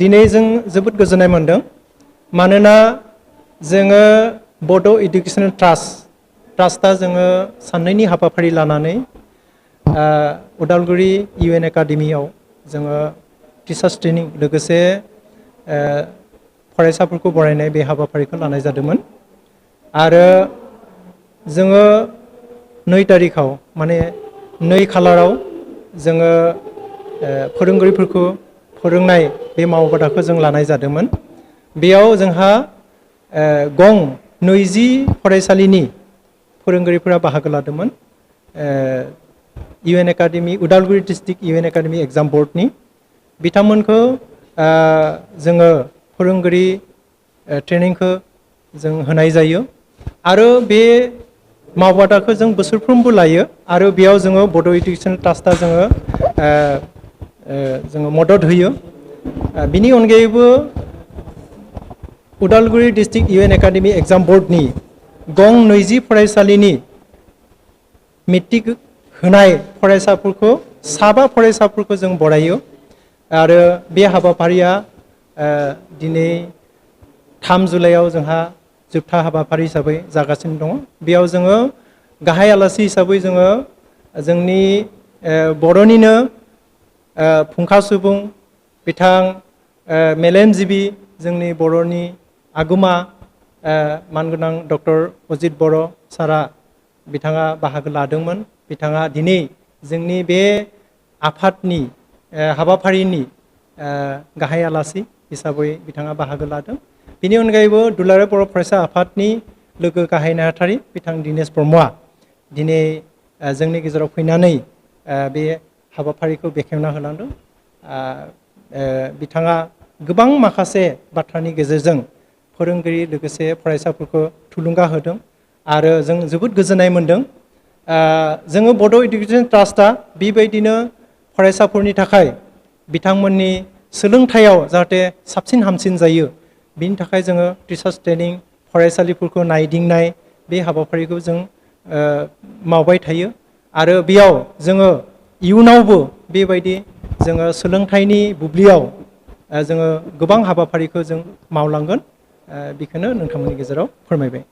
दिनै जों जोबोद गोजोननाय मोनदों मानोना जोङो बड' इडुकेसनेल ट्रास्टआ जोङो साननैनि हाबाफारि लानानै उदालगुरि इउ.एन. एकाडेमियाव जोङो टिचार्स ट्रेनिं लोगोसे फरायसाफोरखौ बरायनाय बे हाबाफारिखौ लानाय जादोंमोन आरो जोङो 2 तारिखाव माने 2 खालाराव जोङो फोरोंगिरिफोरखौ फोरोंनाय बे मावबादाखौ जों लानाय जादोंमोन। बेयाव जोंहा गं 20 फरायसालिनि फोरोंगिरिफोरा बाहागो लादोंमोन। UN. Academy Udalguri district UN. Academy exam बर्डनि बिथांमोनखौ जोङो फोरोंगिरि ट्रेनिंखौ जों होनाय जायो आरो बे मावबादाखौ जों बोसोरफ्रोमबो लायो आरो बेयाव जोङो बड' इडुकेसन ट्रास्टआ जोङो मदद होयो। बिनि अनगायैबो Udalguri district UN. Academy exam बर्डनि गं 20 फरायसालिनि मेट्रिक होनाय फरायसाफोरखौ 7 फरायसाफोरखौ जों बरायो आरो बे हाबाफारिया दिनै 3 जुलाइआव जोंहा जोबथा हाबाफारि हिसाबै जागासिनो दङ। बेयाव जोङो गाहाय आलासि हिसाबै जोङो जोंनि बर'निनो फुंखा सुबुं बिथां मेलेमजिबि जोंनि बर'नि आगोमा मानगोनां डक्टर अजित बर' सारा बिथाङा बाहागो लादोंमोन। बिथाङा दिनै जोंनि बे आफादनि हाबाफारिनि गाहाय आलासि हिसाबै बिथाङा बाहागो लादों। बेनि अनगायैबो दुलाराय बर' फरायसा आफादनि लोगो गाहाय नेहाथारि बिथां दिनेश ब्रह्मआ दिनै जोंनि गेजेराव फैनानै बे हाबाफारिखौ बेखेवना होलांदों। बिथाङा गोबां माखासे बाथ्रानि गेजेरजों फोरोंगिरि लोगोसे फरायसाफोरखौ थुलुंगा होदों आरो जों जोबोद गोजोननाय मोनदों। जोङो बड' इडुकेसन ट्रास्टआ बेबायदिनो फरायसाफोरनि थाखाय बिथांमोननि सोलोंथायाव जाहाथे साबसिन हामसिन जायो बिनि थाखाय जोङो टिचार्स ट्रेनिं फरायसालिफोरखौ नायदिंनाय बे हाबाफारिखौ जों मावबाय थायो आरो बेयाव जोङो इयुनावबो बेबायदि जोङो सोलोंथाइनि बुब्लियाव जोङो गोबां हाबाफारिखौ जों मावलांगोन। बेखौनो नोंथांमोननि गेजेराव फोरमायबाय।